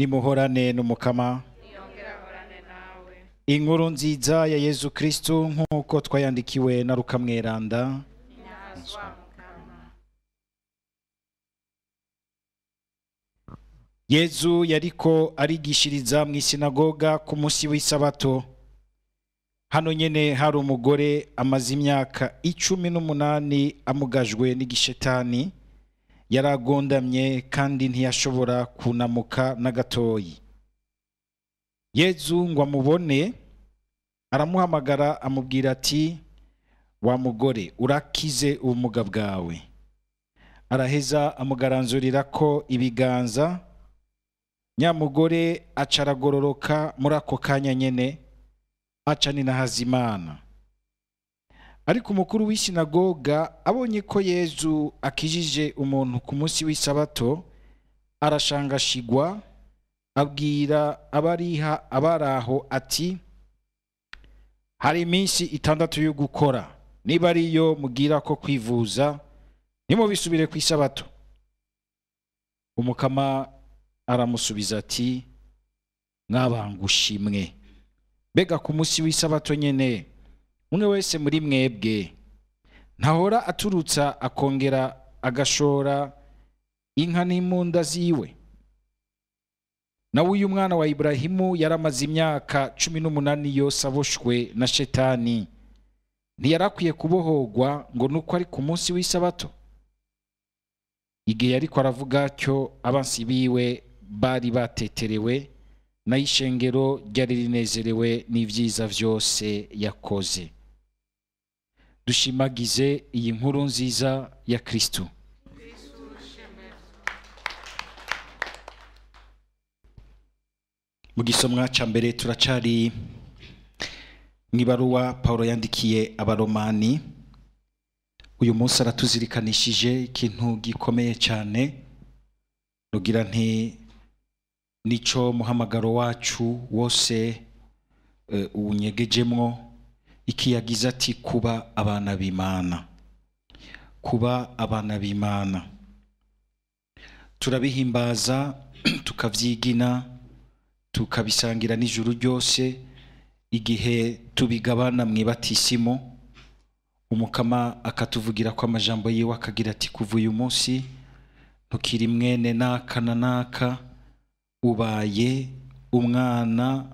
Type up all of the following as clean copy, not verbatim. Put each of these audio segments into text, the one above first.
Nimuhorane n'Umukama. Inkuru nziza ya Yezu Kristo nk'uko twayandikiwe na Luka Mweranda. Yezu yariko arigishiriza mu isinagoga ku munsi w'isabato. Hano nyene hari umugore amaze imyaka 18 amugajwe n'igishetani, yaragondamye kandi ntiyashobora kunamuka na gatoyi. Yezu ngo amubone aramuhamagara amubwira ati: wa mugore, urakize ubumuga bwawe. Araheza amugaranzurira ko ibiganza, nyamugore acaragororoka muri ako kanya nyene, aca ninahazimana. Ariko umukuru w'isinagoga abonye ko Yezu akijije umuntu ku munsi w'isabato, arashangashigwa, abwira abariha abaraho ati: hari iminsi 6 yo gukora, niba ariyo mugira ko kwivuza nimubisubire ku isabato. Umukama aramusubiza ati: mwabangushimwe, mbega ku munsi w'isabato nyene umwe wese muri mwebwe ntahora aturutsa akongera agashora inka n'impunda ziwe? Nawe uyu mwana wa Ibrahimu yaramaze imyaka 18 yose aboshwe na shetani, ntiyarakwiye kubohogwa ngo nuko ari ku munsi w'isabato? Igihe yariko aravuga atyo, abansi biwe bari bateterewe, nayo ishengero ryari rinezerewe n'ivyiza vyose yakoze. Dushimagize iyi nkuru nziza ya Kristo. Mu gisomwa ca mbere turacari mw'ibaruwa Paulo yandikiye abaromani. Uyu munsi aratuzirikanishije ikintu gikomeye cyane, rugira nti nico muhamagaro wacu wose unyegejemwo, ikiyagiza ati kuba abana b'Imana. Kuba abana b'Imana turabihimbaza, tukavyigina, tukabisangira n'ijuru ryose igihe tubigabana mw'ibatisimo. Umukama akatuvugira ko amajambo yiwe akagira ati: kuva uyu munsi ntukiri mwene naka na naka, ubaye umwana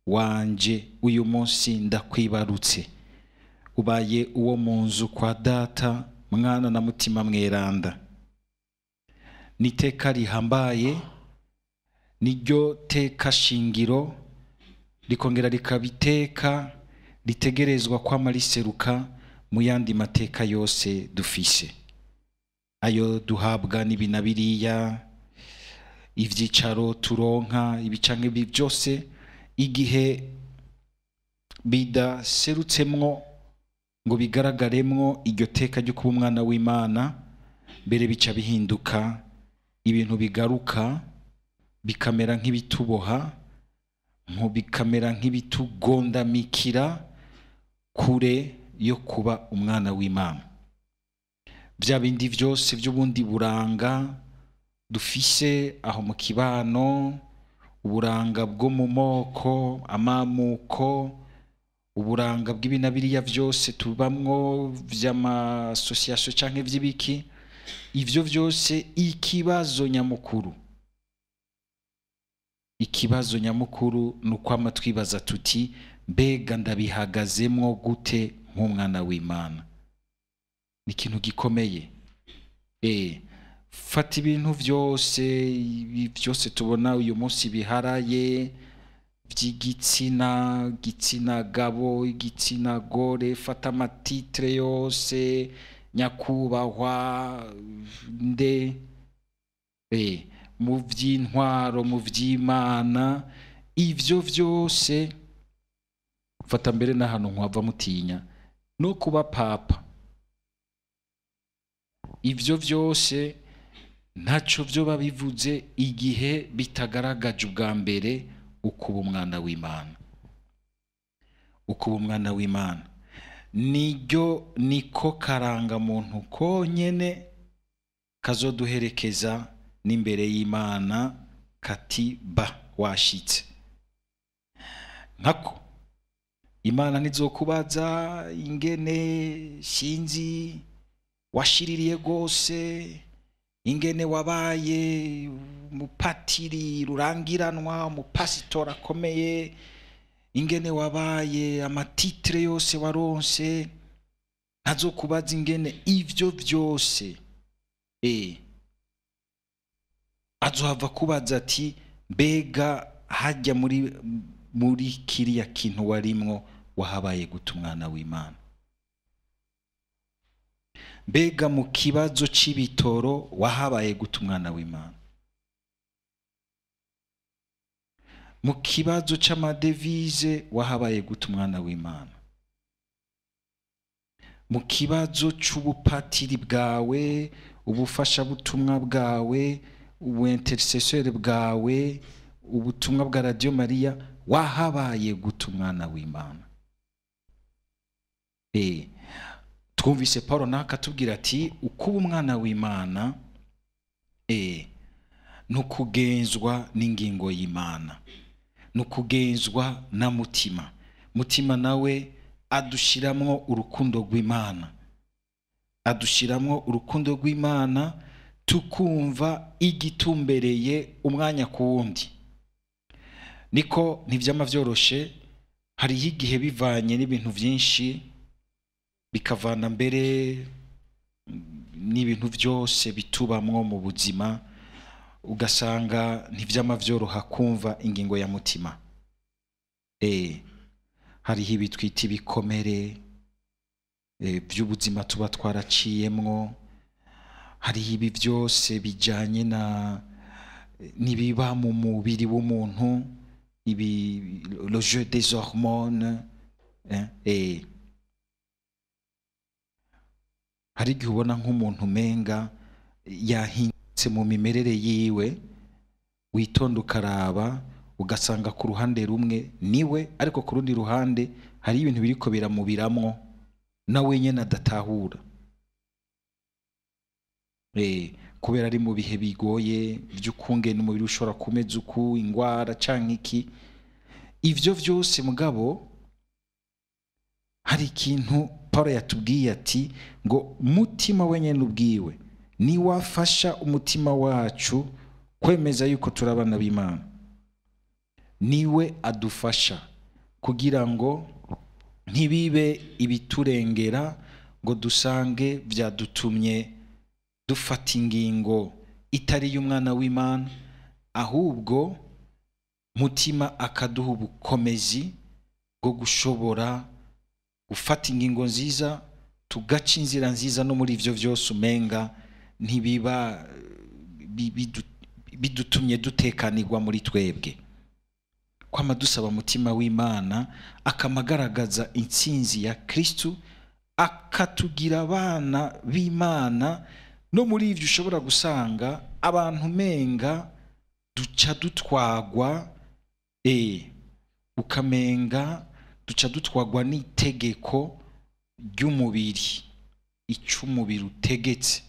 wanje, uyu munsi ndakwibarutse, ubaye uwo mu nzu kwa data, mwana na mutima mweranda. Niteka rihambaye, niryo teka shingiro, rikongera rikabiteka ritegerezwa kwama riseruka mu yandi mateka yose dufise, ayo duhabwa n'ibina biriya, ivyicaro turonka, ibicanke ibi byose, igihe bidaserutsemwo ngo bigaragaremwo iryo teka ryo kuba umwana w'Imana, mbere bica bihinduka ibintu bigaruka bikamera nk'ibituboha, nko bikamera nk'ibitugondamikira kure yo kuba umwana w'Imana. Bya bindi vyose by'ubundi buranga dufise aho mu kibano, uburanga bwo mu moko, amamuko, uburanga bw'ibinabiriya vyose tubamwo vy'amasosiyasiyo canke vy'ibiki, ivyo vyose ikibazo nyamukuru, ikibazo nyamukuru nuko twibaza tuti: mbega ndabihagazemwo gute nk'umwana w'Imana? Ni ikintu gikomeye. Fata ibintu vyose, ibi vyose tubona uyu munsi biharaye vy'igitsina, gitsina gabo, igitsina gore, fata amatitre yose, nyakubahwa nde, mu vy'intwaro, mu vy'Imana, ivyo vyose fata mbere n'ahantu nkwava mutinya no kuba papa, ivyo vyose ntaco vyo babivuze igihe bitagaragaje ubwa mbere ukuba umwana w'Imana. Ukuba umwana w'Imana niryo niko karanga muntu konyene kazoduherekeza n'imbere y'Imana Kati ba washitse. Nkako Imana ntizokubaza ingene sinzi washiririye gose, ingene wabaye umupatiri rurangiranwa, umupasitora akomeye, ingene wabaye amatitre yose waronse. Ntazokubaza ingene ivyo vyose. Azohava kubaza ati mbega hajya muri kiriya kintu warimwo wahabaye gute umwana w'Imana? Mbega mu kibazo c'ibitoro wahabaye gute umwana w'Imana? Mu kibazo c'amadevize wahabaye gute umwana w'Imana? Mu kibazo c'ubupatiri bwawe, ubufashabutumwa bwawe, ubu intercesseur bwawe, ubutumwa bwa Radio Maria, wahabaye gute umwana w'Imana? Twumvise Paulo nakatubwira ati ukuba umwana w'Imana nukugenzwa n'ingingo y'Imana, nukugenzwa na mutima. Mutima nawe adushiramwo urukundo rw'Imana, adushiramwo urukundo rw'Imana, tukumva igitumbereye umwanya ku wundi. Niko ntivyama vyoroshe, hariho igihe bivanye n'ibintu vyinshi, bikavana mbere n'ibintu vyose bitubamwo mu buzima, ugasanga ntivyama vyoroha kumva ingingo ya mutima. Hariho ibitwita ibikomere by'ubuzima tuba twaraciyemwo, hariho ibi byose bijanye na nibiba mu mubiri w'umuntu, ibi le jeu des hormones. Hari igihe ubona nk'umuntu menga yahindutse mu mimerere yiwe, witonda ukaraba ugasanga ku ruhande rumwe niwe, ariko ku rundi ruhande hari ibintu biriko biramubiramwo nawe nyene adatahura. Kubera ari mu bihe bigoye by'ukungene umubiri ushobora kumeza uku, ingwara canke iki, ivyo vyose. Mugabo hari ikintu Paulo yatubwiye ati ngo mutima wenyene ubwiwe ni wafasha umutima wacu kwemeza yuko turabana b'Imana, niwe adufasha kugira ngo ntibibe ibiturengera ngo dusange vyadutumye dufata ingingo itari y'umwana w'Imana, ahubwo mutima akaduha ubukomezi bwo gushobora gufata ingingo nziza, tugaca inzira nziza no muri ivyo vyose umenga ntibiba bidutumye dutekanirwa muri twebwe. Kwama dusaba mutima w'Imana akamagaragaza intsinzi ya Kristu, akatugira abana b'Imana. No muri ivyo ushobora gusanga abantu menga duca dutwagwa, ukamenga duca dutwagwa n'itegeko ry'umubiri, ico umubiri utegetse.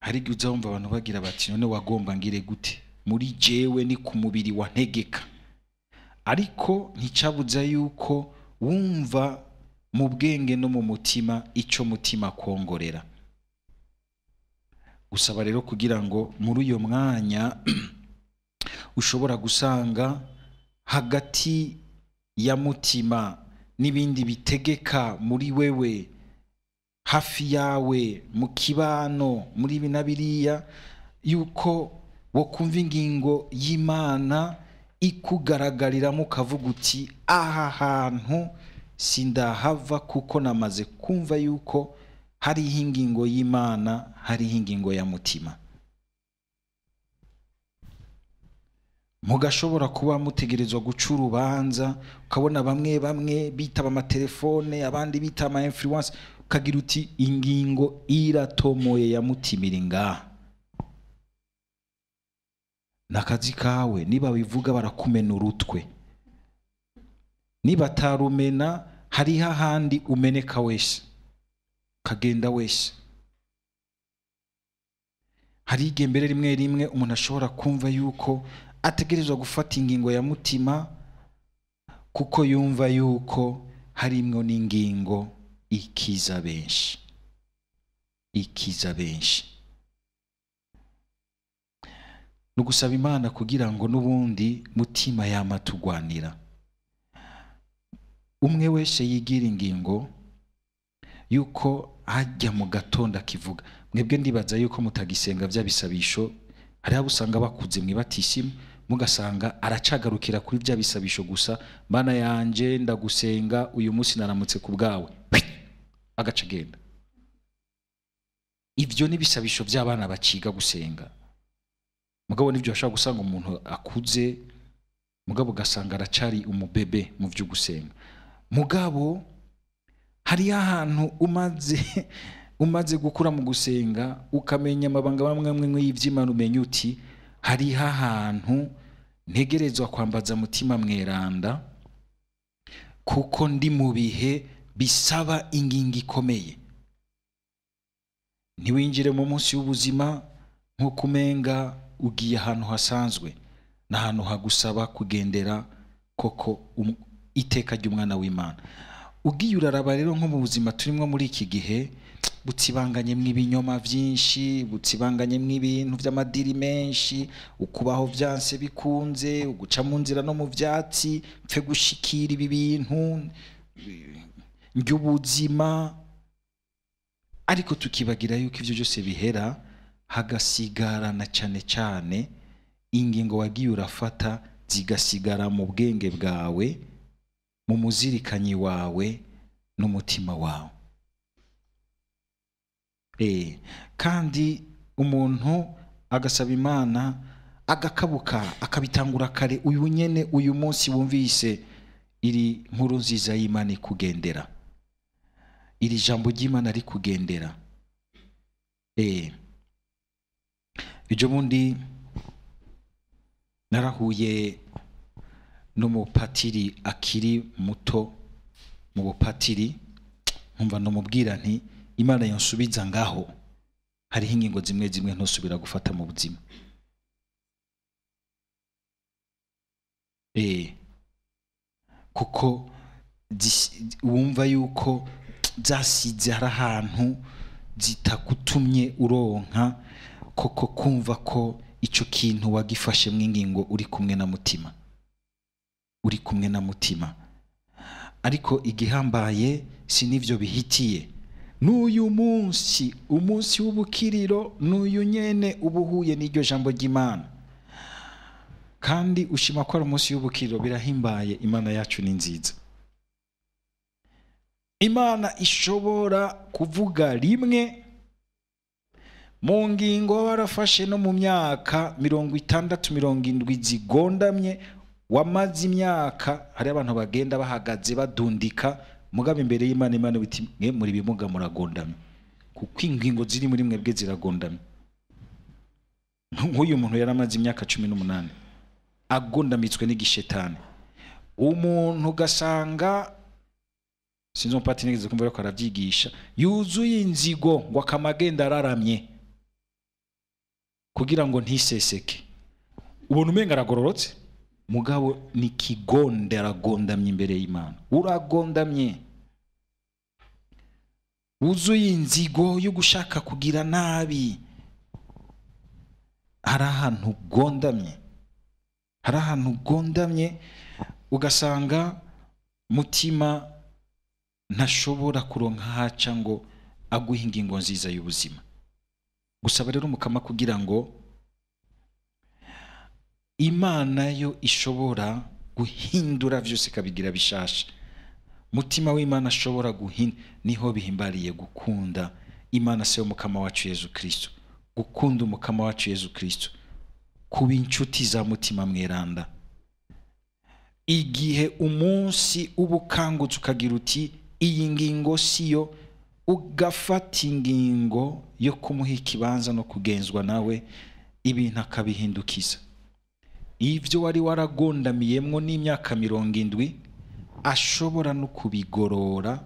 Hari igihe uza wumva abantu bagira bati none wagomba ngire gute, muri jewe ni ku mubiri wantegeka. Ariko nticabuza yuko wumva mu bwenge no mu mutima ico mutima kongorera. Gusaba rero kugira ngo muri uyo mwanya ushobora gusanga hagati ya mutima n'ibindi bitegeka muri wewe, hafi yawe, mu kibano, muri ibi na biriya, yuko wo kumva ingingo y'Imana ikugaragariramo ukavuga uti aha hantu sindahava kuko namaze kumva yuko hariho ingingo y'Imana, hariho ingingo ya mutima. Mugashobora kuba mutegerezwa guca urubanza, ukabona bamwe bamwe bitaba amatelefone, abandi bitaba ama influence, ukagira uti ingingo iratomoye ya mutima iri ngaha. Nakazi kawe, niba bivuga barakumena urutwe, niba atarumena hariho ahandi umeneka wese, kagenda wese. Hari igihe mbere rimwe rimwe umuntu ashobora kumva yuko ategerezwa gufata ingingo ya mutima, kuko yumva yuko harimwo n'ingingo ikiza benshi, ikiza benshi. Nugusaba Imana kugira ngo n'ubundi mutima yamatugwanira, umwe wese yigira ingingo yuko hajya mu gatondo akivuga. Mwebwe ndibaza yuko mutagisenga bya bisabisho, hari abo usanga bakuze mwibatisimu mugasanga aracagarukira kuri bya bisabisho gusa, Mana yanje ndagusenga uyu munsi naramutse ku bwawe, agaca agenda. Ivyo ni bisabisho by'abana baciga gusenga. Mugabo nivyo ashobora gusanga umuntu akuze, mugabo ugasanga aracari umubebe mu vyo gusenga. Mugabo hari ahantu umaze gukura mu gusenga, ukamenya amabanga bamwe amwe y'ivy'Imana, umenya uti hari ahantu ntegerezwa kwambaza mutima mweranda, kuko ndi mu bihe bisaba ingingo ikomeye. Ntiwinjire mu munsi w'ubuzima nko kumenga ugiye ahantu hasanzwe, n'ahantu hagusaba kugendera koko iteka ry'umwana w'Imana. Ugiye uraraba rero nko mu buzima turimo muri iki gihe, butsibanganye mw'ibinyoma byinshi, butsibanganye mw'ibintu by'amadiri menshi, ukubaho byanse bikunze, uguca mu nzira no mu byatsi, mpfe gushikira ibi bintu by'ubuzima. Ariko tukibagira yuko ivyo byose bihera, hagasigarana cyane cyane ingingo wagiye urafata zigasigara mu bwenge bwawe, mu muzirikanyi wawe n'umutima wawe. Kandi umuntu agasaba Imana agakabuka akabitangura kare, uyu nyene uyu munsi wumvise iri nkuru nziza y'Imana ikugendera, iri jambo ry'Imana rikugendera. Ejo bundi narahuye n'umupatiri akiri muto mu bupatiri, nkumva ndamubwira nti Imana yansubiza ngaho, hariho ingingo zimwe zimwe ntusubira gufata mu buzima. Kuko wumva yuko zasize hari ahantu zitagutumye uronka koko kumva ko ico kintu wagifashe mw'ingingo uri kumwe na mutima, uri kumwe na mutima. Ariko igihambaye si nivyo bihitiye n'uyu munsi, umunsi w'ubukiriro n'uyu nyene ubuhuye n'iryo jambo ry'Imana, kandi ushima ko ari umunsi w'ubukiriro. Birahimbaye, Imana yacu ni nziza. Imana ishobora kuvuga rimwe mu ngingo warafashe no mu myaka 60 70 zigondamye, wamaze imyaka. Hari abantu bagenda bahagaze badundika, mugabo imbere y'Imana, Imana biti mwe muri bimuga muragondamye, kuko ingingo ziri muri mwebwe ziragondamye. Nk'uyu muntu yaramaze imyaka 18 agondamitswe n'igishetani. Umuntu ugasanga sinzi umupatiri nigeze kumva ariko aravyigisha, yuzuye inzigo ngo akamagenda araramye kugira ngo ntiseseke. Ubona umenga aragororotse, mugabo ni kigonde, aragondamye imbere y'Imana. Uragondamye, wuzuye inzigo yo gushaka kugira nabi. Hari ahantu ugondamye, hari ahantu ugondamye ugasanga mutima ntashobora kuronka haca ngo aguhe ingingo nziza y'ubuzima. Gusaba rero umukama kugira ngo Imana yo ishobora guhindura vyose ikabigira bishasha. Mutima w'Imana ashobora guhindura, niho bihimbariye gukunda Imana se umukama wacu Yezu Kristo, gukunda umukama wacu Yezu Kristo, kuba inshuti za mutima mweranda. Igihe umunsi ubukangutse ukagira uti iyi ngingo siyo, ugafata ingingo yo kumuha ikibanza no kugenzwa nawe, ibintu akabihindukiza. Ivyo wari waragondamiyemwo n'imyaka 70 ashobora no kubigorora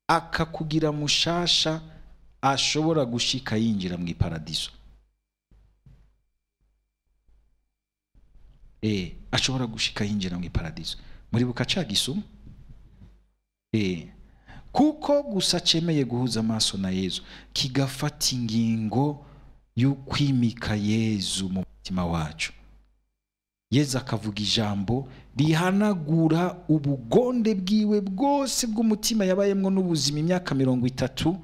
akakugira mushasha, ashobora gushika yinjira mu iparadiso. Ashobora gushika yinjira mu iparadiso. Muribuka ca gisuma? Kuko gusa cemeye guhuza amaso na Yezu, kigafata ingingo y'ukwimika Yezu mu mutima wacu. Yezu akavuga ijambo rihanagura ubugonde bwiwe bwose bw'umutima yabayemwo n'ubuzima imyaka 30,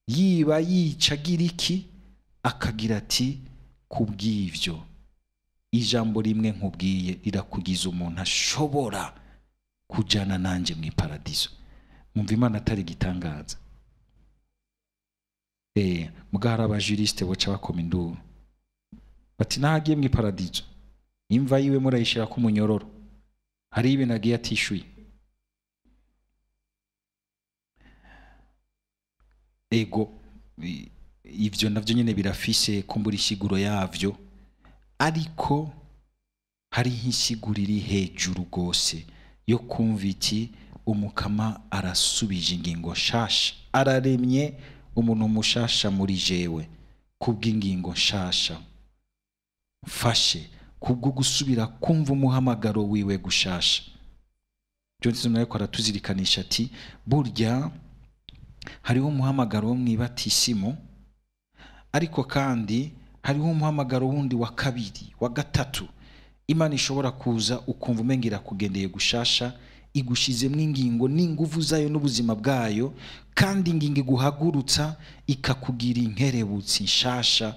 yiba yica agira iki, akagira ati kubw'ivyo ijambo rimwe nkubwiye rirakugiza umuntu ashobora kujana nanje mu iparadiso. Mwumva Imana atari gitangaza. Muga hari abajuriste boca bakoma induru bati nahagiye mu iparadiso, imva yiwe murayishira ku munyororo, hari ibintu agiye atishuye. Ego ivyo navyo nyene birafise kumbura isiguro yavyo, ariko hari insiguro iri hejuru gose yo kumva iti umukama arasubije ingingo nshasha, araremye umuntu mushasha muri jewe kubw'ingingo nshasha mfashe kubwo gusubira kumva umuhamagaro wiwe gushasha. Johnson nawe aratuzirikanisha ati burya hariho umuhamagaro wo mwibatisimo, ariko kandi hariho umuhamagaro wundi wa kabiri wa gatatu Imana ishobora kuza ukumva umengira kugendeye gushasha, igushizemwo ingingo n'inguvu zayo n'ubuzima bwayo, kandi ingingo iguhagurutsa ikakugira inkerebutsi nshasha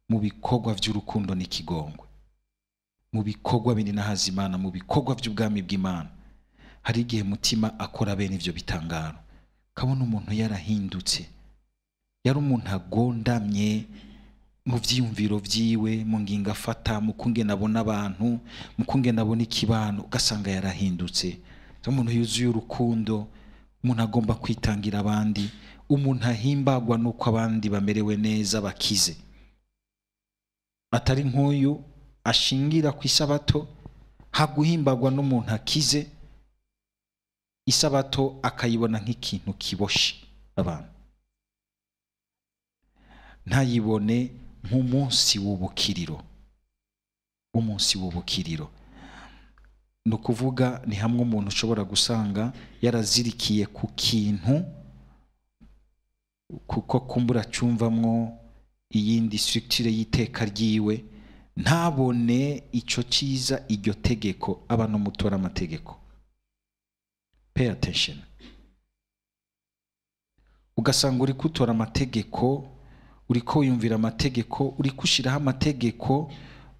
mu bikorwa vy'urukundo n'ikigongwe, mu bikorwa bindi n'ahazimana, mu bikorwa vy'ubwami bw'Imana. Hari igihe mutima akora bene ivyo bitangaro, kabona umuntu yarahindutse, yari umuntu agondamye mu vyiyumviro vyiwe, mu ngingo afata, mu kungena abona abantu, mu kungena abona ikibano, ugasanga yarahindutse. Umuntu yuzuye urukundo, umuntu agomba kwitangira abandi, umuntu ahimbagwa nuko abandi bamerewe neza bakize, atari nk'uyu ashingira ku isabato haguhimbagwa n'umuntu akize, isabato akayibona nk'ikintu kiboshe abantu, ntayibone nk'umunsi w'ubukiriro. Umunsi w'ubukiriro ni ukuvuga ni hamwe umuntu ushobora gusanga yarazirikiye ku kintu, kuko kumbura cyumvamwo iyindi structure y'iteka ryiwe, ntabone ico ciza iryo tegeko. Abantu mutora amategeko, pay attention. Ugasanga uri kutora amategeko, uriko wiyumvira amategeko, uri kushiraho amategeko,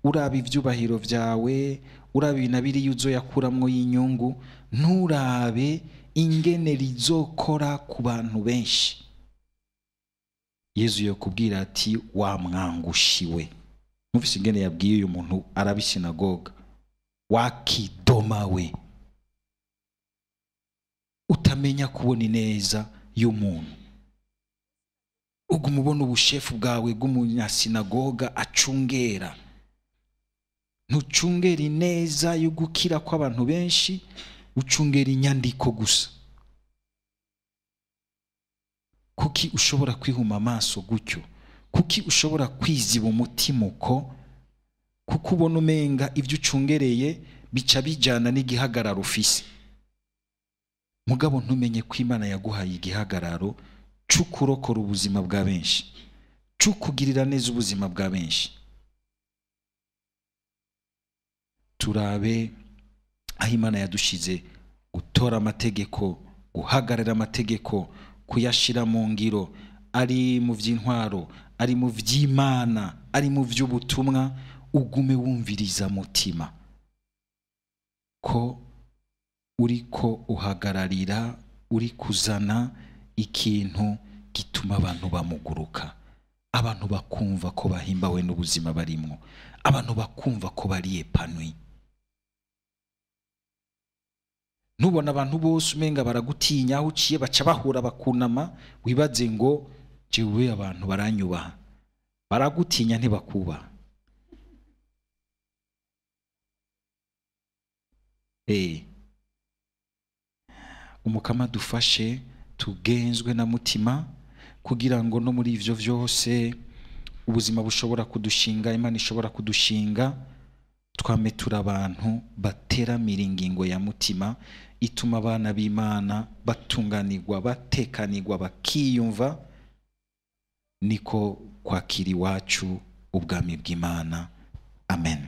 uraba ivyubahiro vyawe, uraba ibintu biri uzoyakuramwo y'inyungu, nturabe ingene rizokora ku bantu benshi. Yezu yokubwira ati wa mwangushiwe. Mufise ingene yabwiye uyu muntu araba sinagoga, wakidoma we, utamenya kubona ineza y'umuntu, uguma ubona ubushefu bwawe bw'umunyasinagoga acungera, ntucungera ineza yo gukira kw'abantu benshi, ucungera inyandiko gusa. Kuki ushobora kwihuma amaso gutyo? Kuki ushobora kwiziba umutima uko? Kuko ubona umenga ibyo ucungereye bica bijana n'igihagararo ufise. Mugabo ntumenye ko Imana yaguhaye igihagararo c'ukurokora ubuzima bwa benshi, c'ukugirira neza ubuzima bwa benshi. Turabe aho Imana yadushize gutora amategeko, guhagarara amategeko, kuyashira mu ngiro, ari mu vy'intwaro, ari mu vy'Imana, ari mu vy'ubutumwa. Ugume wumviriza mutima ko uriko uhagararira, uri kuzana ikintu gituma abantu bamuguruka, abantu bakumva ko bahimbawe n'ubuzima barimwo, abantu bakumva ko bari epanui. Nubona abantu bose umenga baragutinya, aho uciye baca bahura bakunama, wibaze ngo jewe abantu baranyubaha. Baragutinya ntibakubaha. Umukama dufashe tugenzwe na mutima, kugira ngo no muri ivyo vyose ubuzima bushobora kudushinga, Imana ishobora kudushinga, Twame turi abantu bateramira ingingo ya mutima ituma abana b'Imana batunganirwa, batekanirwa, bakiyumva. Niko kwakira iwacu ubwami bw'Imana. Amen.